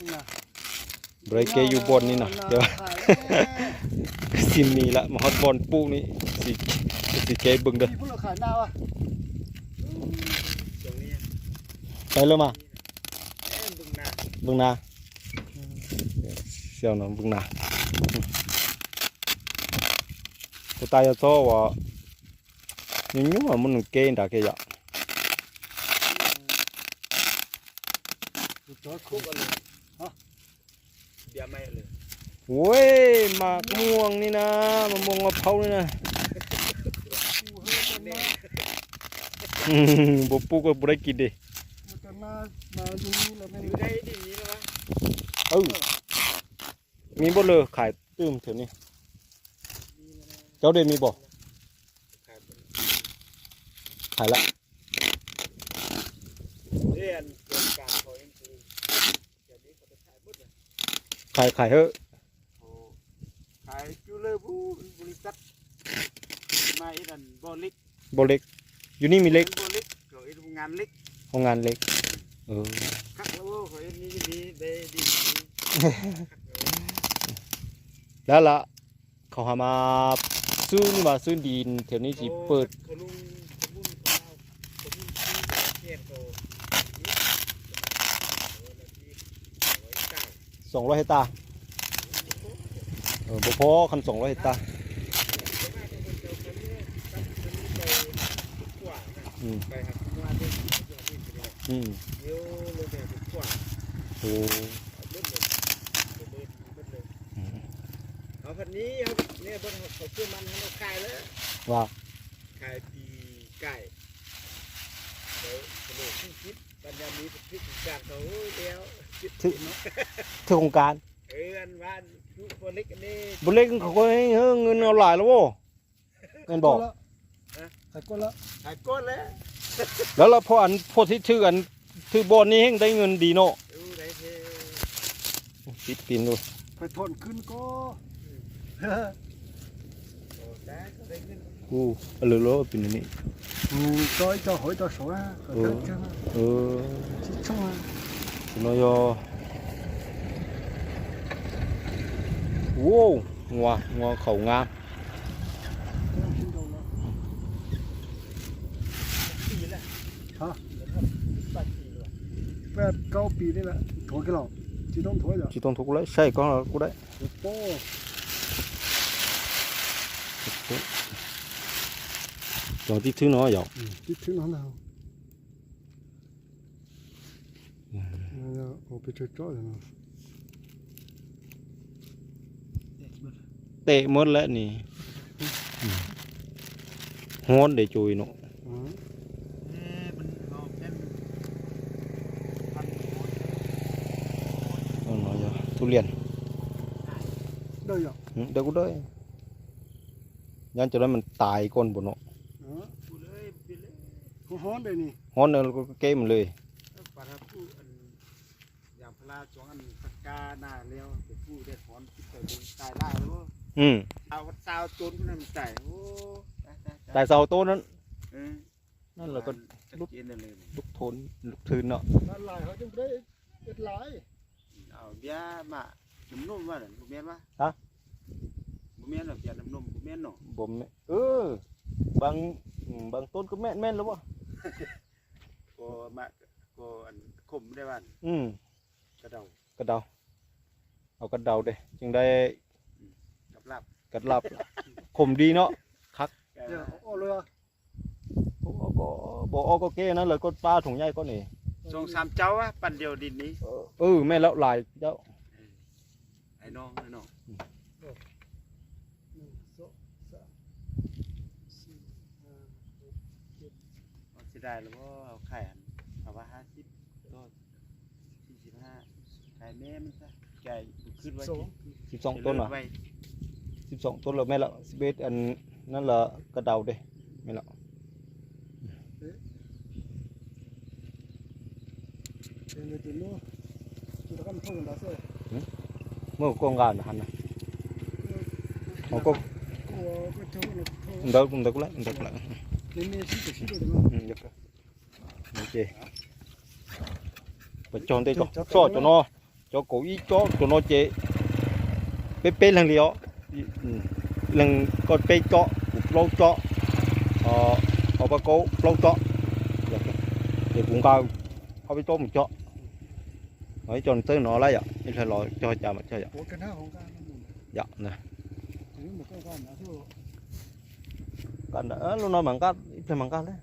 Npawg kev yug npoj ni no, xi mis lawm mas ho npoj pub ni, xi kev npwg ntawd. Pais lawm mas. Npwg nas. Xyov no npwg nas. Puas tas yog txhob uas nyuaj nyuaj muaj nws kev nrad kiag yom. Ua mas muaj ni na, mas muaj ngoj phaub ni na. Npua pub koj puas dai kis di. Mi npauj lwg khais twm thiam ni. Cov de mi npauj. Khais lawm. Khais khais hwb. Npau lej. Yus ni mi lej. Hoo ngan lej. Lawv lawm, qhov ha mas xwb ni mas xwb nti thiab ni tsis pw. Xoom lub hej tas. Npau phob kham xoom lub hej tas. Wa. Thwj koom kas. Npau lej, nws no lais los as. Npau. Lawv los phua, phua thib thwj, thwj npau ni heej dai nws nti no. Tib pin lawm. Kuj lwm lub pin ni. Tus no yog, wow, nua, nua khaum nqa. Tsis tau nthuav kuv lawm, saib koj kuj dai. Cov tib thwb no yom. Tej muab lawm ni. Huab de cus no. Tub lias. Dawb kuj dawb. Nyob cov no mas tais koj npaum no. Huab no kev mus li. Tais xaus tub na. Lub thon, lub thwj no. Npam tub koj mej mej lawm as. Kab daus, au kab daus de tseem dai. Kab laj, khom di no, qhab. Pom ob koj kev na lawv koj pab thoom nyaij koj ne. Mej lawm lais cauj. Sib xoom tuab na, sib xoom tuab lawm mej lawm, sib peb, nan lawm kab daus de, mej lawm. Muab koj nqa ntawd ha na. Ntawd, ntawd kuj lawm, ntawd kuj lawm. Puas cog ntej tso, cov no. Cov kaum ib tsob, cov no ces peb peb leeg li os. Leeg koj peb tsob, kuv plaub tsob, ob pab kaub plaub tsob, ces kuv nqa ob peb tsob mus cog. Ib co nws txawb no lawm yom, ib pliag los cog cas mam cog yom. Yom, lub no mas nqa, ib pliag mas nqa lawm.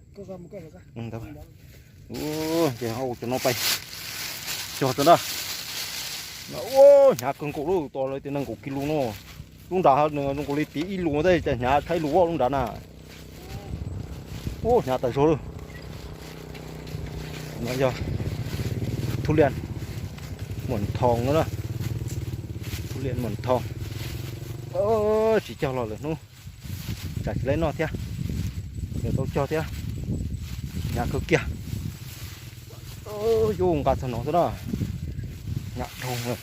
Ces hau cov no pais cog rau na. Ua hnyav kawg nkaus lawm, tos lawv tias nees nkaum kis lus no. Lub nrad nws zoo nkaus li tiv ib lus tej, cas hnyav tshaib lus lub nrad na. Ua hnyav tas zog lawm. No yog thub liam muam thoo na. Thub liam muam thoo. Tsis cog los lwm hnub tsam tsis tau noj thiab. Yuav tau cog thiab. Hnyav kawg kiag. Yuav nqa txog no xwb na. Hnyav dhau lawm.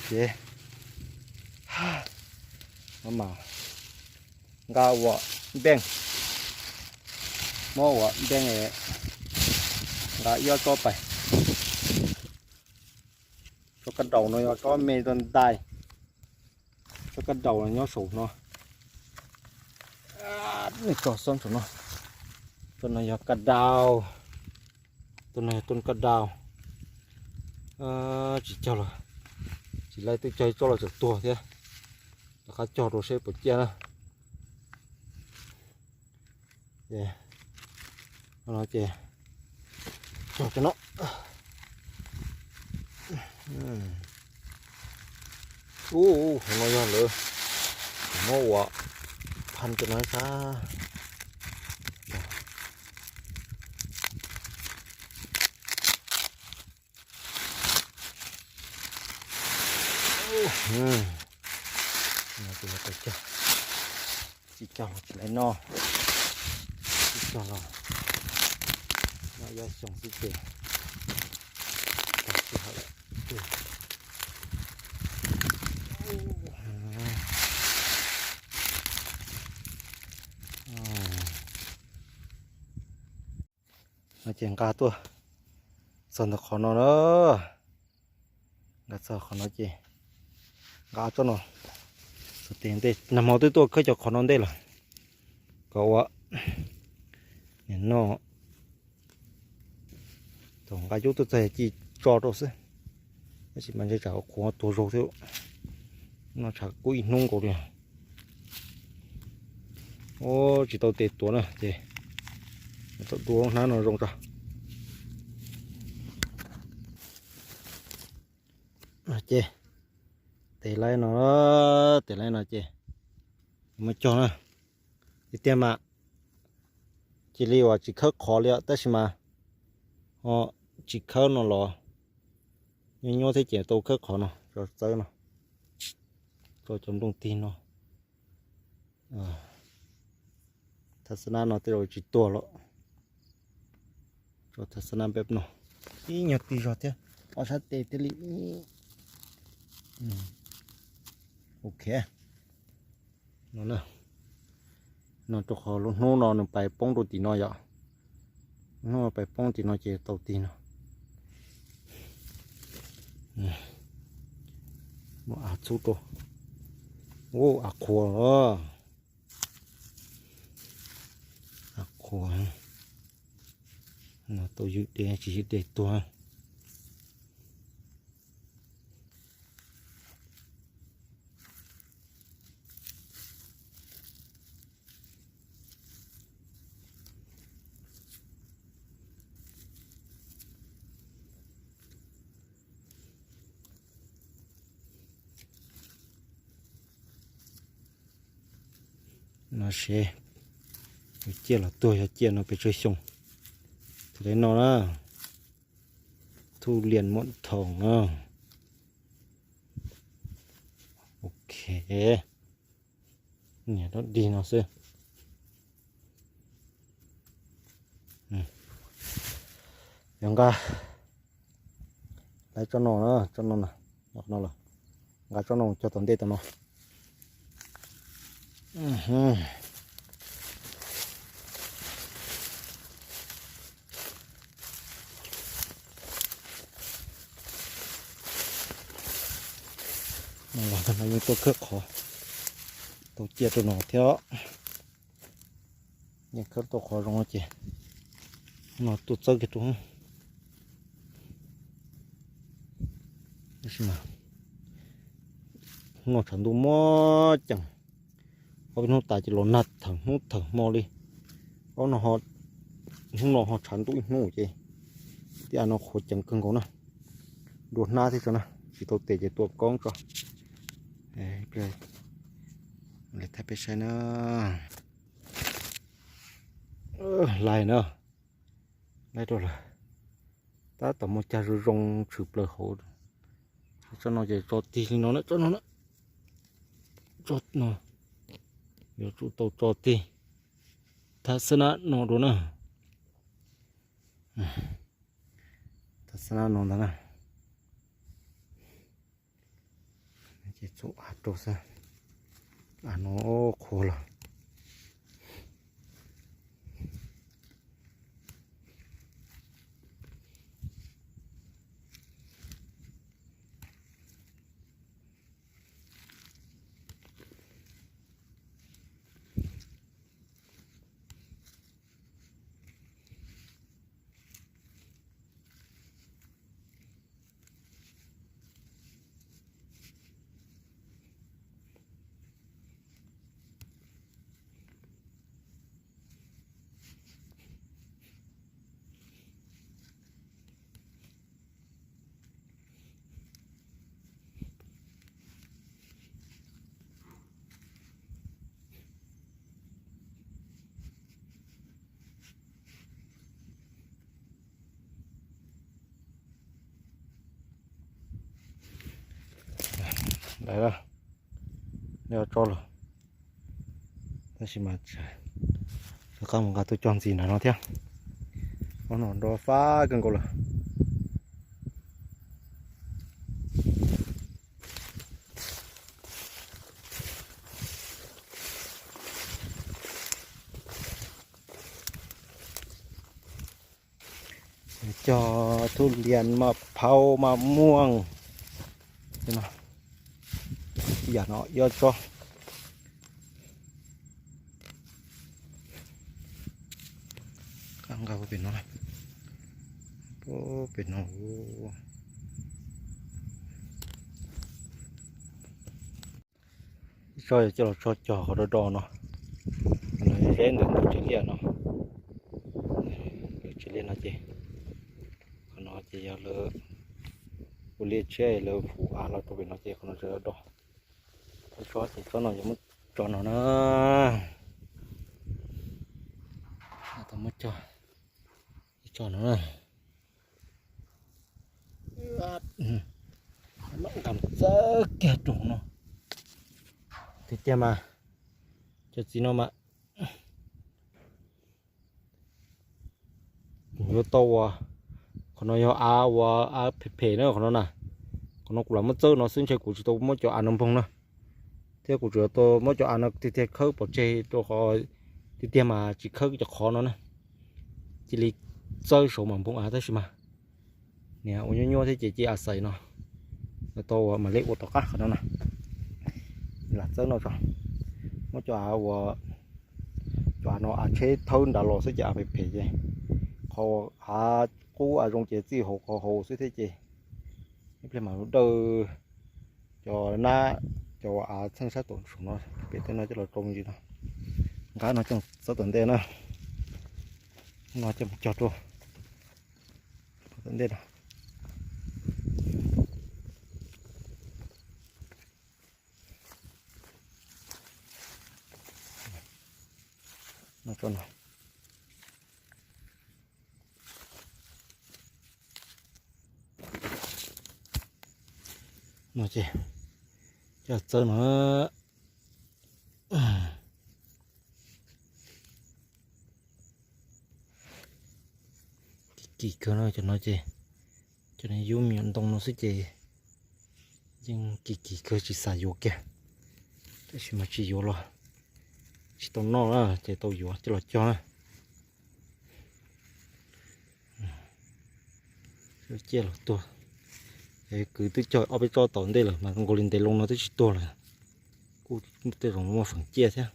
Ces no mas nqa ua npeej, muab ua npeej, nqa ib ob tsob pais. Tsob kab daus no yog tsob me rau ntais. Tsob kab daus no nyob saum no. Tsob no, tsob no yog kab daus. Tsob no yog tsob kab daus. Tsis cog los, tsis laib twb cog ib tsob los tseem tuag thiab. Rov qab cog rau seb puas ciaj na. No ces cog rau no. Ub, hauv no yog lawv muab ua phaj rau no sab. Tsis cog los tsis laib noj, tsis cog los noj ib xyoos xwb ces tsis hawm lawm. No ces nqa tuaj txog ntawm qhov no na. Nqa txog qhov no ces nqa tsob no. Nag hmo twb tuaj khawb cov qhov no ntej lawm, kom ua nim no thaum nqa cub tuaj txog ci tso rau xwb. Tab sis mas ntshe tsam qhuav tuag zaug thiab, noj tshav kub ib hnub nkaus li. Ub, tsis tau tes tuav na ces tau dua hnab no zoo tso. Ces tes laib no, tes laib no ces muab cog na. Tiag tiag mas cia li uas tsis khawb qhov li os, tab sis mas ho tsis khawb no los nyob nyuaj thiab ces tau khawb qhov no tso txawb no, tso cov nplooj tig no. Thaj xab nab no tej zaum tsis tuag lawm. Tso thaj xab nab peb no, ib nyuag tig zog thiab, ob sab tes thiaj li. Ok, no na, no rau qhov lub hnub no nws pais poob rau tim no yom. Hnub no pais poob tim no ces tau tig no. Muab av txhub rau. Ub, av qhuav os. Av qhuav no tau ywj dej, tsis ywj dej tuag. No seb yog ciaj los tuag, yog ciaj no pes tsawg xyoo. Thaum no na, thuj liam muam thoom na. Ok, niam rab dig no xwb. Yog nqa lawv tsob no, tsob no na, no los nqa tsob no cog tom ntej tom no. Los no yeej tuaj khawb qhov tau ciaj rau no thiab. Yeej khawb tau qhov zoo no ces no tuaj txawb kiag rau. Hnub no tshav ntuj muaj ceem, ob peb hnub tas ces los nag thawm hnub thawm hmo li. Ob no, hnub no ho tshav ntuj ib hnub ces tej av no qhuav ceev kawg nkaus na. Dua hnab thiab tso na, tsis tau tes ces tua koob tso. Lawv thaij peb saib na. Lais na, lais rau lawm. Tab tom muaj cag zoo zoo tshwm plaws hauv. Tsob no ces tso tig li no na, tsob no na. Tsob no yuav tsum tau tso tig. Thaj xab nab no dua na. Thaj xab nab no ntag na. Ces txhua av rau xwb. Av no qhuav los. Lawv, lawv tso lawm, tab sis mas rov qab mus nqa tuaj cog ntxiv nram no thiab. Ob no nrov fab kawg nkaus lawm. Cog thub lias mas phauj mas muaj, yam no yuav tso. Nqa pem no, pem no. Ib tsob coj los tso cog qhov do do no, zeb ntawm tus tsev liaj no, tus tsev liaj no ces, qhov no ces yog lawv ua liaj tshiab lawv hu av los rau pem no ces qhov no tseem do. Ib tsob ces tsob no yog muab tso no na, tau muab cog ib tsob no na. Nqa txawb kiag rau no. Tiag tiag mas, cov txiv no mas yuav tau ua, qhov no yog av uas av phem phem na qhov no na. Qhov no kuv lam muab txawb no xwb, ntshe kuv tsis tau muab cov av no npoog na, thiab kuv tsuas tau muab cov av no tiag tiag khawb pov tseg rau qhov tiag tiag mas tsis khawb cov qhov no na, cia li txawb saud mam npoog av tab sis mas niag ua nyuaj nyuaj thiab ces cia av xais no, tau mam li ua tom qab qhov no na. Lam txawb no tso, muab cov av uas, cov av no av tsheb thawb nrad los xwb ces av phem phem ces, qhov av qub av zoo ces txij hauv qhov hauv xwb thiab ces ib pliag mam dawj cov nab, cov av txheej sab tom saum no, pem tej no coj los rau me ntsis no. Nqa no coj txawb tom ntej na, no coj mus cog rau tom ntej no. No tso no. No ces coj txawb no. Kim kim kawg no, cov no ces cov no yub me nyuam ntoo no xwb ces yeej kim kim kawg tsis xav yuav kiag. Tab sis mas tsis yuav los tsis tau noj na, ces tau yuav coj los cog na. Ciaj los tuag, Kwv twb cog ob peb tsob tom ntej lawm mas zoo nkaus li ntev loo no twb tsis tuag lawm. Kuj tej zaum muaj feem ciaj thiab.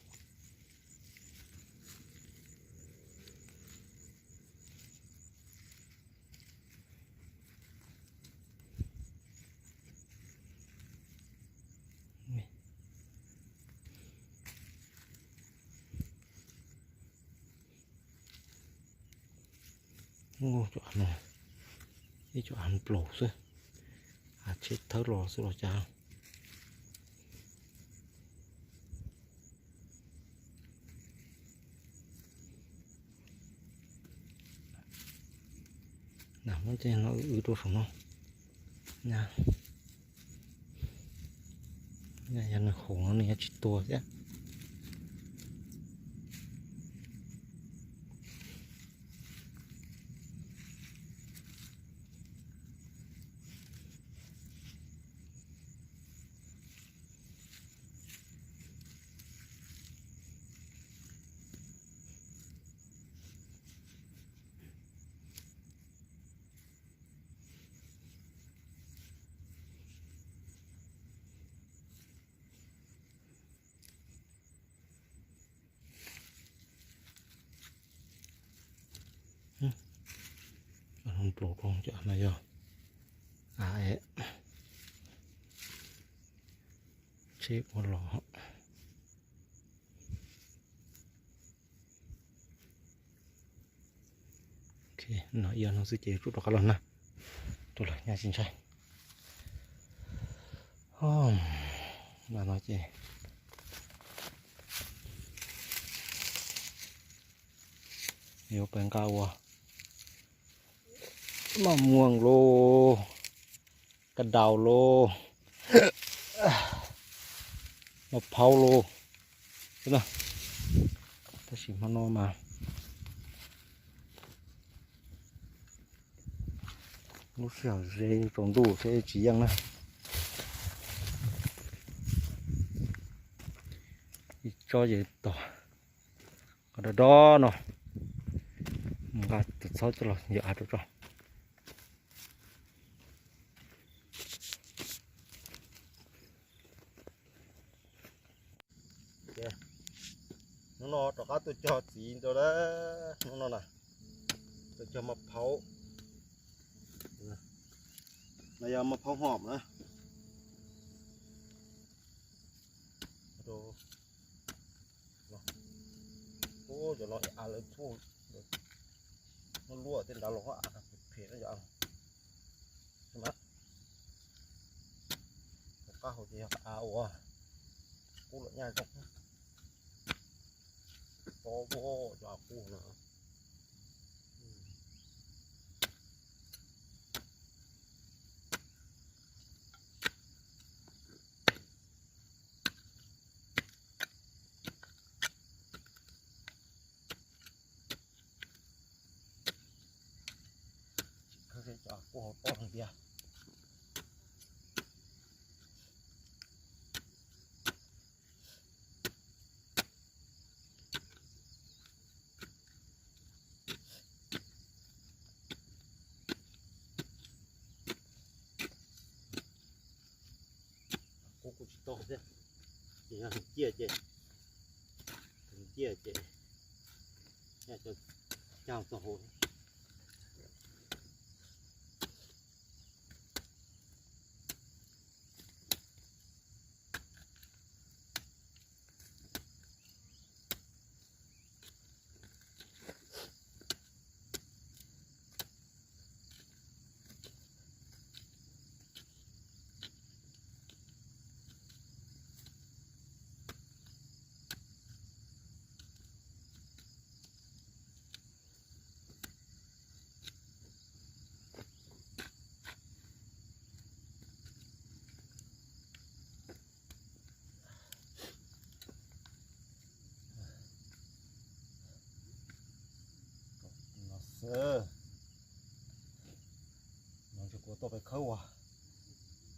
Ib co av nplaum xwb, av tsheb thawb los xwb los cas. Muab tej no wb rau saum no. Yog nws haum no nws yuav tsis tuag thiab. Nplaum rau cov no yog av tsheb ua los. No ib no xwb ces yuav tsum rov qab los na, rau lawm nyaj tsis ntshai. No ces yuav pais nqa ua maj muag lauj, kab daus lauj, maj phaub lauj. Tab sis hmo no mas lub sij hawm ze tsaus ntuj thiab tsis yeej na. Ib tsob ces tom qhov dob dob no, mus nqa tus txhob coj los yog av rau tso. Hnub no rov qab tuaj cog txiv rau lawm, hnub no na, tuaj cog maj phaub, no yog maj phaub hom na. Ua cov no av lawv tshuaj, muab luaj tej nrad los av phem phem na yom. Tom qab hauv ces yog av uas qub los nyaj zoo, tob cov av qub no. Tsis khav cov av qub hauv tob tiag. Qub kuj tsis tau thiab, ces yog ciaj ces, ciaj ces, cog txog hauv. No xwb, no ntshe kuv tuaj pem khawb ua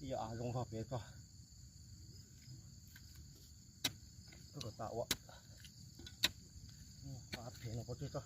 ib yam av zoo zog pem tso. Kawg kom tas ua av phem no pov tseg tso.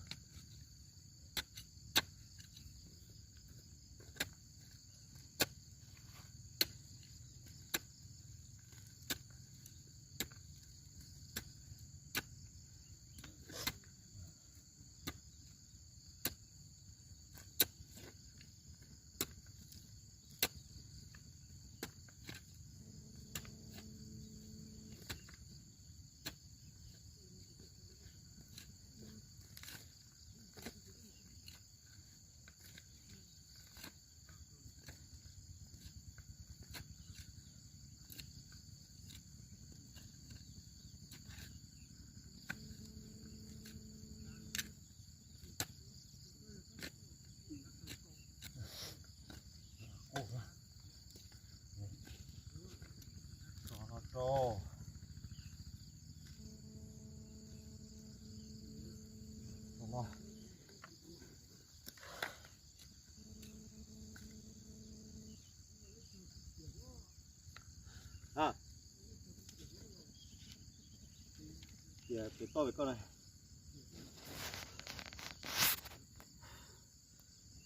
Ces toj vim koj na.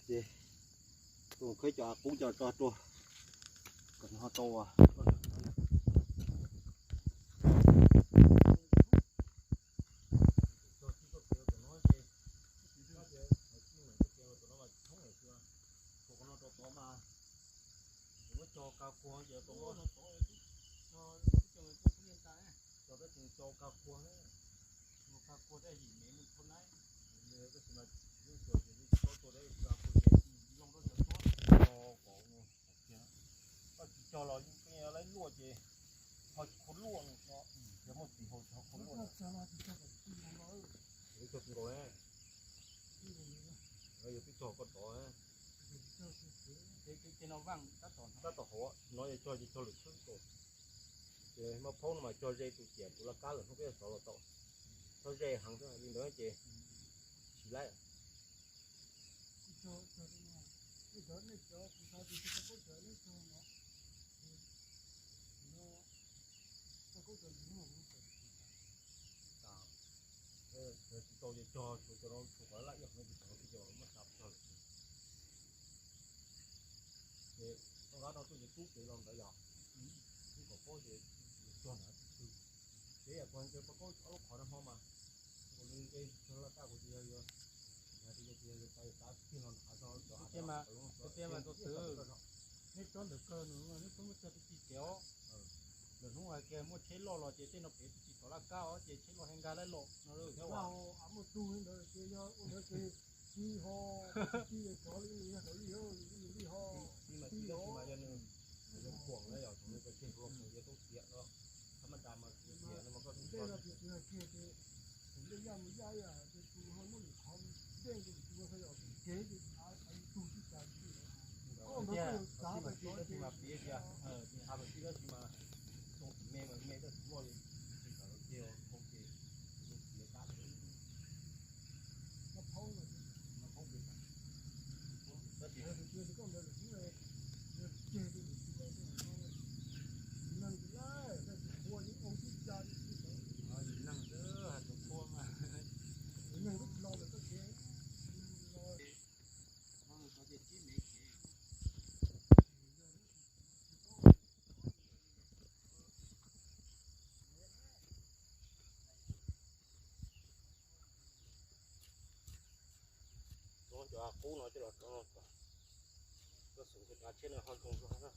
Ces tus khawb cov av qub coj tso rau kom nws ho tau ua. Muab cog ka kuag ces tau, cog tab sis cog ka kuag ne, ka kuag tab sis yim mev mus thoob na, tab sis mas lub suav ces tsis tau tua tab sis ka kuag ces loo rau cov tuab, cog kom, koj tsis cog los yeej laib luaj ces ho tsis khua luaj no, yog muaj txiv hau tsis ho khua luaj. Cog tsis nkaus ne, yog twb cog koj tod. Tab tom hauv no yog cog ces cog lwm khwb ko. Ces maj phaub no mas cog ze tus ciam tus laj kab lawm hnub peb sov los tau. Txhob ze heev xwb li ntawd ces tsis laib. Tsis tau ces cog tsuas cov no tsuas kom laj ib hom no ces cov no ces muab xav cog lawm. Ces koj nqa no tuaj ces tub kev los ntawd yom, tub kom paub ces cog ntawd tsis tw. Ces yam kuv hais tias pab kaub ob lub qhov nag hmo mas, kuv li nce cog laj kab kuv tias yog, yog tias yog tais xav kiag los nrad tso cov av, tus txiv, neb tsob ntawm kawg nws neb tsob muab cog tib si kev os. Lwm hnub hais kiag muaj tsheb loj los ces tej no pem tib si tom laj kab os ces tsheb loj he nkag laib los no. Muaj tug ntawd ces yog ua ntawd ces tsis ho, tsis cov li yog li ho, tsis mas tsis mas yog nws, nws kuam na yog thaum nws cov tseg hluas nws yuav tub tiam no, thab maj das mas kuv tias no mas koj tsis cog, tus yaj mus yaj ces tus ho muab lwm qhov dej tus ua yog kev ces av tug tsis tas. Tab sis mas piav tias, av mas tib tab sis mas txoos me mas me tab sis loj li, ces kom los ceg hau ces, ces tab sis tab sis neeg xwb, tus qhua mas Cov av qub no coj los rau no kom koj xum rau cov av tshiab no ho zoo zog na.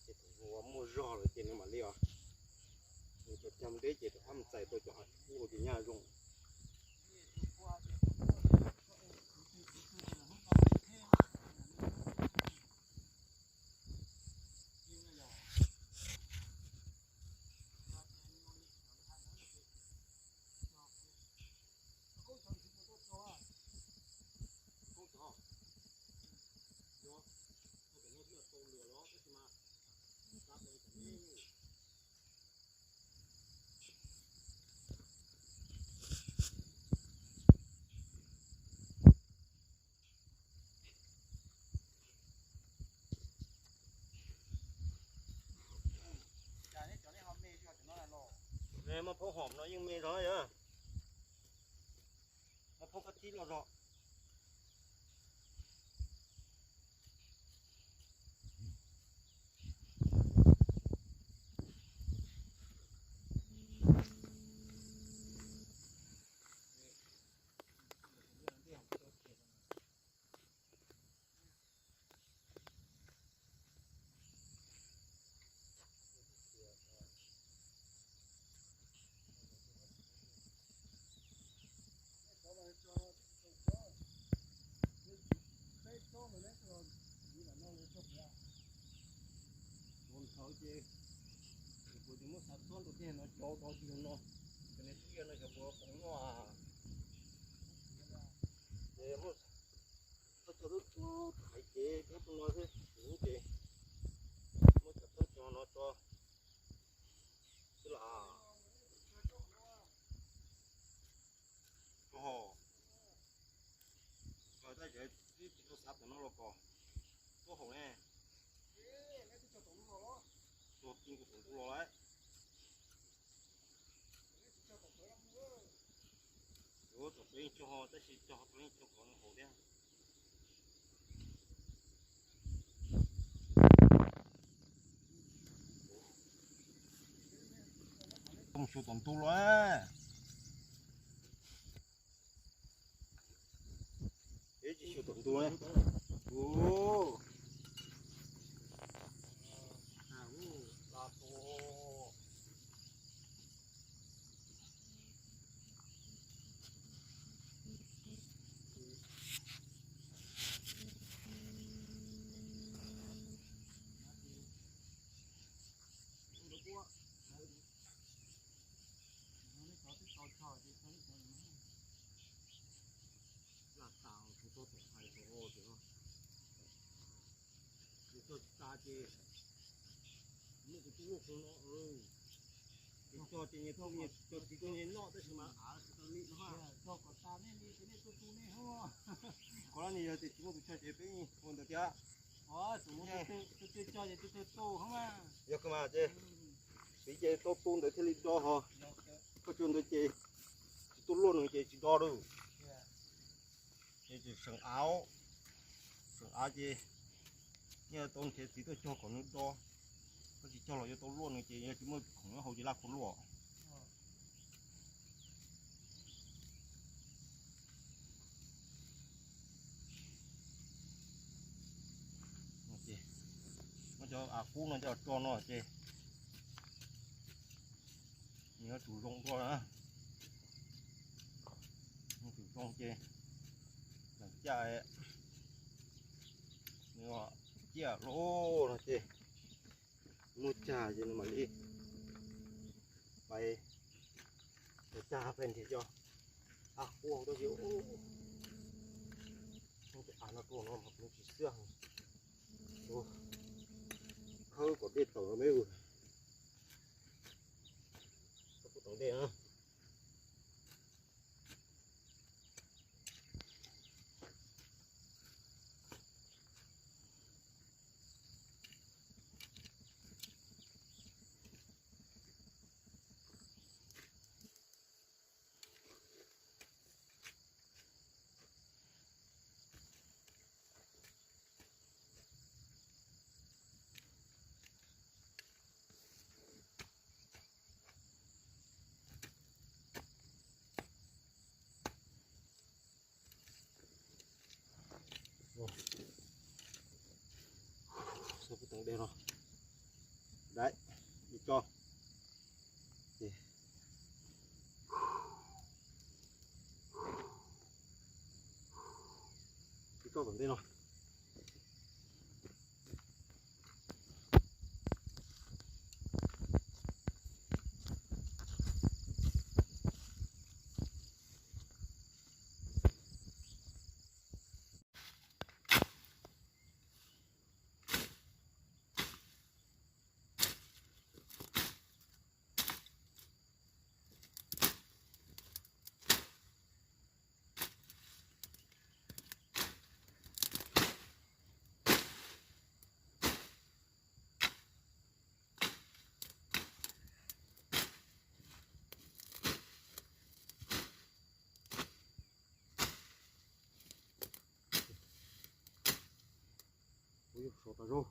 Ces thaum uas muaj zog lawm ces nws mam li os, nws cov cag deb ces rov qab mus txais tau cov av qub ces nyaj zoo. Maj phaub hom no yeej me zog na yog. Maj phaub kab tib loj zog. Ua ntawd ces kuv tsis muab xav txob rau tiag no cov rau tiag no, cov niag tub yag no xyov puas pom noj. Ces muab txhob cog lub tub hais ces rau no xwb, ces muab cov txhob cog no tso xwb los. Ho, ho tab sis tsis tau xav tom no los kom tuaj haum ne. Tuag ti nkaus saum ntuj los lawm. Peb yeej cog, tab sis cog peb yeej cog kom nws haus thiab. Mus xyuas tom ntug los. Ib tsis xyuas tom ntug. Lam tas tus tog tom hais tom o, tus tog tsis tas ces muaj tus tub luaj qhov no, ces cog ces nyias cog txiv cog nyias noj tab sis mas av tsis tau li no. Qhov no yog tias tsis muaj tus cog ces peb ua ntawd thiab. Yog kawg mas ces txiv ces tau tu ntawd thiaj li do ho. Koj cog ntawd ces tsis tuaj luaj nws ces tsis do lawm. Ces tseem seem av, seem av ces yeej tau nrhiav txiv tuaj cog kom nws do. Koj tsis cog los yuav tau luaj nws ces yog tsis muaj khoom nyob hauv ces laj kua luaj. Muab cov av qub no coj tso no ces nws yuav tsum zoo dua na. Nws tsum zoo ces tseem caj, nws ciaj loj no ces muab cag ces nws mam li pais, cag pais nrhiav cov av qub tab sis av no rau no mas kuv tsis xwb. Khawb kom dej tawm me u. Tau dej na. Xav pub teev dej no. Dai, ib tso. Ib tso tom ntej no. Ua yog sov tas zog.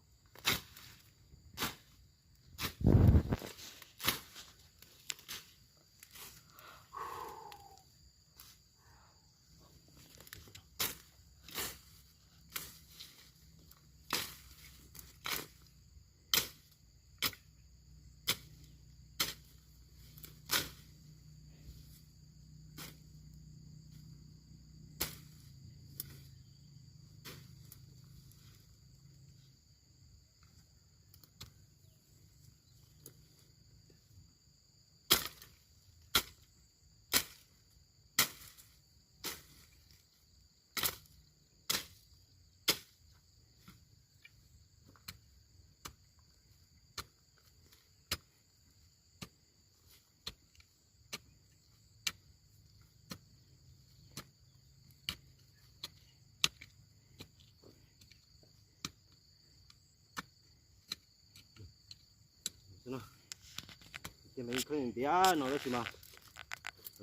Ces mas khawb ntiav no tab sis mas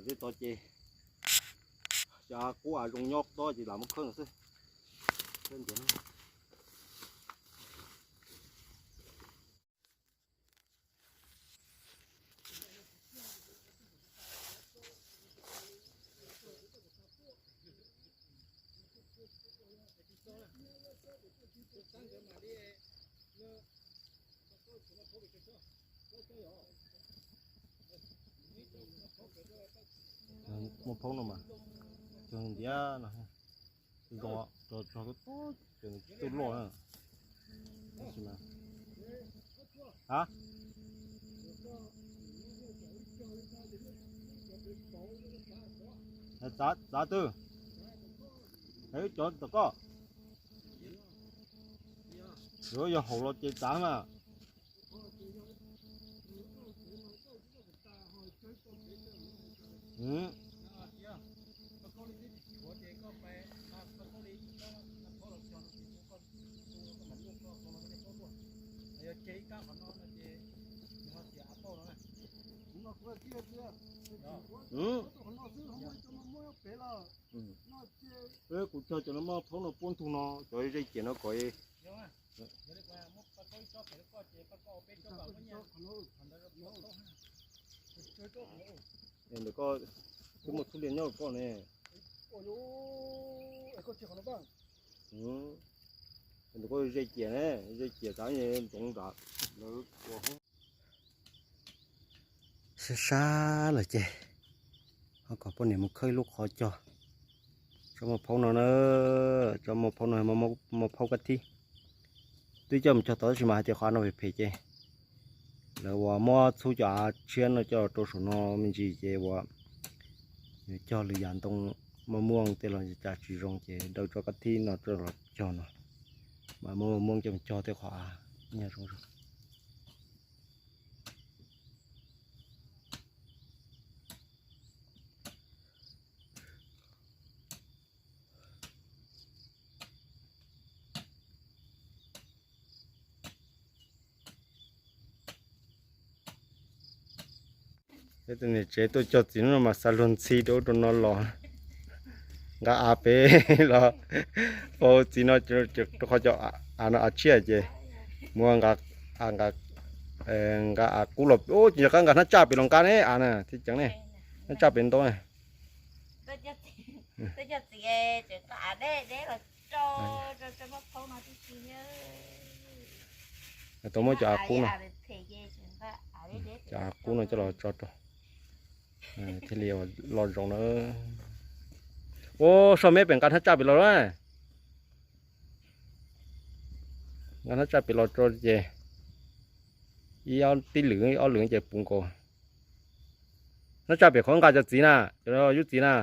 tej tod ces Cas qub av zoo nyob tob ces lam muab khawb no xwb. Muaj phaub no mas, cog ntiav no, zoo, cog tuaj luaj na. A, txav twg, wb cov tom koj, yuav yog haum los ces txav mas. Kuv cog cov no muaj phaub no puab ntug no, cov ze ciam no kom. Ntawm koj twb muaj txhuj lias nyob koj ne. Ntawm koj ze ciam ne, ze ciam txav ntsoov nram lawv ua. Sab sab lawm ces ho kom poj niam mus khawb ib lub qhov cog tso muaj phaub no na, tso muaj phaub no, muaj phaub kab thib. Twb coj mus cog tod tab sis mas hais tias qhov no phem phem ces lawv uas muab txhub cov av tshiab no coj rau saum no me ntsis ces uas yuav cog lwm yam ntoo muaj muaj tej los cas tsis zoo ces daws tso kab thib no coj los cog no, mas muab muaj muaj coj mus cog tej qhov av nyiaj zoo zoo. Peb tus niam tsev tuaj cog txiv no mas xa luag ntxhi rau ub rau no los, nqa av pem los faus txiv no rau qhov cov av no av tshiab ces muab nqa av qub los, ces nqa hnab tsaj pem los nqa ne av na thiaj ceev ne, hnab tsaj pem ntau ne. Tau muab cov av qub no, cov av qub no coj los tso rau thiaj li los zoo na. Ua soj meb pem nqa hnab tsaj pem los na. Nqa hnab tsaj pem los rau ces ib ob tib lwm ob lwm ces puv nkaus. Hnab tsaj pem qhov nqa cov txiv na, cov yub txiv na.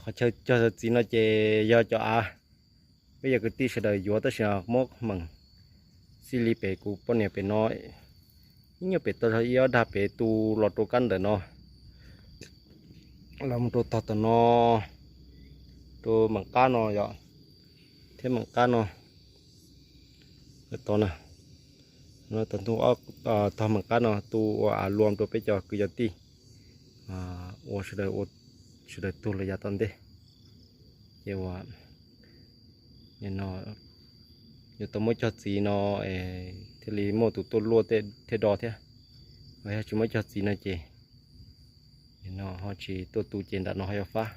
Qhov chaw cog txiv no ces yog cov av peb yog kwv tij sawv daws yuav tab sis muab meem xij li pem kuv poj niam pem no, ib nyuag pem tau ib ob dag pem tu los rau kab ntawm no, los mus rau tog tom no, rau meem qab no yom, thiab meem qab no. Tog na, tog ntug tog meem qab no tu ua av luam rau peb cov kwv cov tij ua sawv daws, ua sawv daws tug los yav tom ntej. Ces ua no yuav tau muab cog txiv no thiaj li muaj tus tuaj luaj thiaj do thiab. Yog tsis muab cog txiv no ces no ho tsis tuaj tu ces nram no ho yuav fab.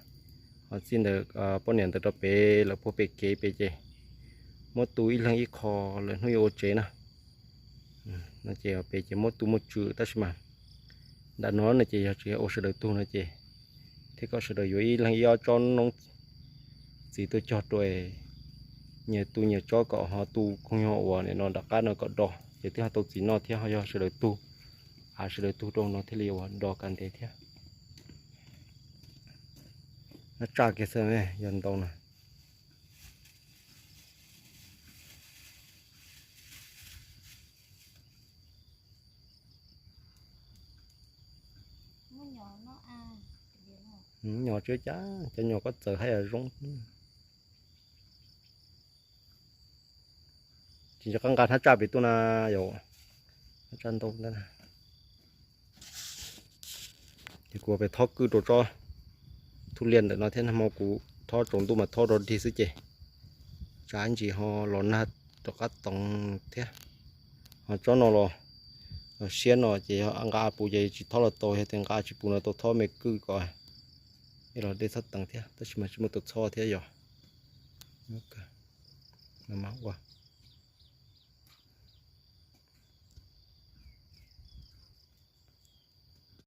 Ho txij ntawd poj niam ntawd rau pem lawv puag pem kev pem ces muab tu ib leeg ib qho lawm hnub yuav ua tsev na. No ces pem ces muab tu muaj tswm tab sis mas nram no no ces yog tsis ua sawv daws tug no ces thiaj kom sawv daws yuav ib leeg ib ob tsob noob txiv tuaj cog rau nyias tu nyias tsob kom ho tu koog nyuag uas nim no nram qab no kom do ces twb ho tau txiv noj thiab ho yog sawv daws tug, av sawv daws tug rau no thiaj li ua do kav ntev thiab. Nab tsaj kiag xwb yog ntau na. Nyom tsis cas, cov nyom koj txawv haj yam zoo. Tsis nco qab nqa hnab tsaj pem tuaj na yom, hnab tsaj ntau ntawd na. Ces kuv pem thob kwj rau tsob thub liaj ntawm no thiab, nag hmo kuv thob tsaus ntuj mas thob rau dig xwb ces tsam ntsis ho los nag rov qab toov thiab. Ho tsob no los, los siab no ces yog nqa pus ces tsis thob los tau, yog tias nqa tsis pus no tau thob me kwj kom los dej txhob teev thiab, tab sis mas tsis muaj tus txhob thiab yog. Ua